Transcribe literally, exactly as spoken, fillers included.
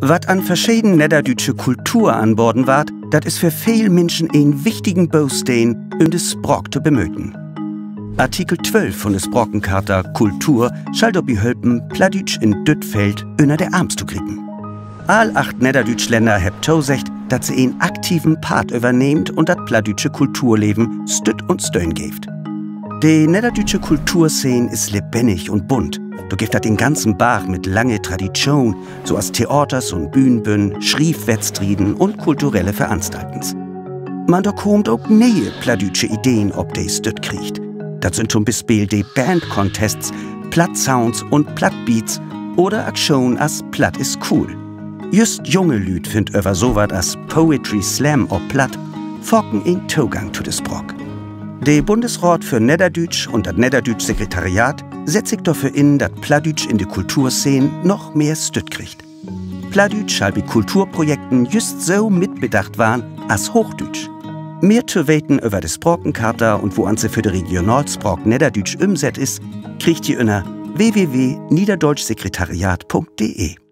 Wat an verscheden nedderdüütsche Kultur anbaden warrt, dat is för veel Minschen en wichtigen Boosteen, üm de Spraak to bemöten. Artikel twölf vun de Sprakencharta, Kultur, schall dorbi helpen, Plattdüütsch in dütt Feld ünner de Arms to griepen. All acht nedderdüütsch Länner hebbt toseggt, dat se en aktiven Part övernehmt un dat plattdüütsche Kulturleven Stütt un Stöhn geevt. De nedderdüütsche Kulturszeen is lebennig un bunt. Dor gifft dat en ganzen Barg mit lange Traditschoon, so as Theaters un Bühnenbünnen, Schrievwettstrieden un kulturelle Veranstaltens. Man dor kaamt ok ne'e plattdüütsche Ideen op, de Stütt kriegt. Dat sünd to'n Bispeel de Bandcontests, Plattsounds un Plattbeats oder Aktionen as Platt is cool. Jüst junge Lüüd finnt över so wat as Poetry Slam op Platt faken en Togang to de Spraak. De Bundesraat för Nedderdüütsch un dat Nedderdüütsch Sekretariat sett sik dorför in, dat Plattdüütsch in de Kulturszeen noch mehr Stütt kriggt. Plattdüütsch schall bi Kulturprojekten jüst so mitbedacht warrn as Hoochdüütsch. Mehr to weten över de Sprakencharta un woans se för de Regionalspraak Nedderdüütsch ümsett is, kriegt ji ünner w w w punkt niederdeutschsekretariat punkt d e.